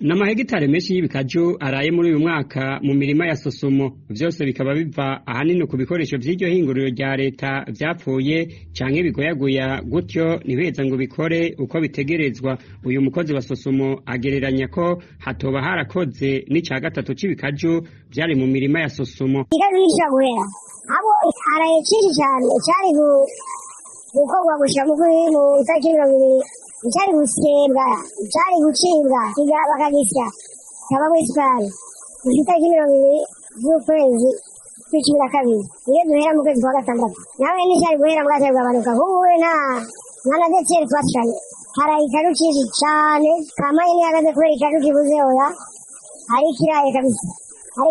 N'amahegitare menshi y'ibikaju araye muri uyu mwaka mu mirima ya Sosumo, vyose bikaba biva ahanini ku bikoresho vy'iryo hinguriro rya leta vyapfuye canke bigoyagoya, gutyo ntibiheze ngo bikore uko bitegerezwa. Uyu mukozi wa Sosumo agereranya ko hatoba harakoze n'ica gatatu c'ibikaju vyari mu mirima ya Sosumo. Igikaju gishobora guhera abo haraye cinshi cane, cari gukorwa gushika mu itariki 20, icari gusyebwa, icari gucibwa bakagisya kikavamwo isukari gushika itariki 20 z'ukwezi kw'icumi na kabiri, niyo duhera mu kwezi kwa gatandatu. Nawe n'icari guhera bwateye kugabanuka kuko ubu nta na detiyeri twashikanye. Haraye ikaju cinshi cane, kamaye ntihagaze kubera ikaju kibuze. Oya, hari ikiraye kabisa, hari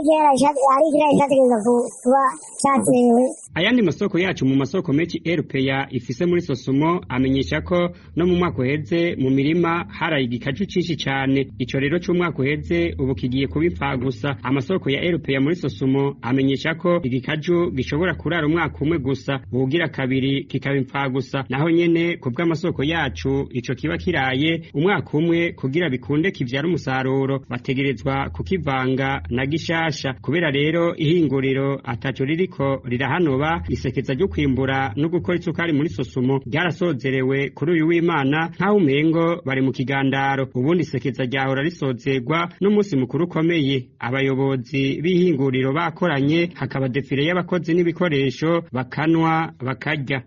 ikiraye categerezwa kuba catewe. Ayandi masoko yacu mu masoko menshi RPA ifise muri Sosumo amenyesha ko no mu mwaka uheze mu mirima haraye igikaju cinshi cane. Ico rero c'umwaka uheze ubu kigiye kuba impfagusa. Amasoko ya RPA muri Sosumo amenyesha ko igikaju gishobora kurara umwaka umwe gusa, uwugira kabiri kikaba impfagusa. Naho nyene ku bw'amasoko yacu, ico kiba kiraye umwaka umwe, kugira bikunde kivyara umusaruro bategerezwa kukivanga na gishasha. Kubera rero ihinguriro ataco ririko rirahanoba, isekeza ryo kwimbura no gukora isukari muri Sosumo ryarasozerewe kuri uyu w'Imana, nk'aho umengo bari mu kigandaro. Ubundi isekeza ryahora risozerwa n'umunsi mukuru ukomeye, abayobozi b'ihinguriro bakoranye, hakaba défilé y'abakozi n'ibikoresho, bakanwa, bakarya.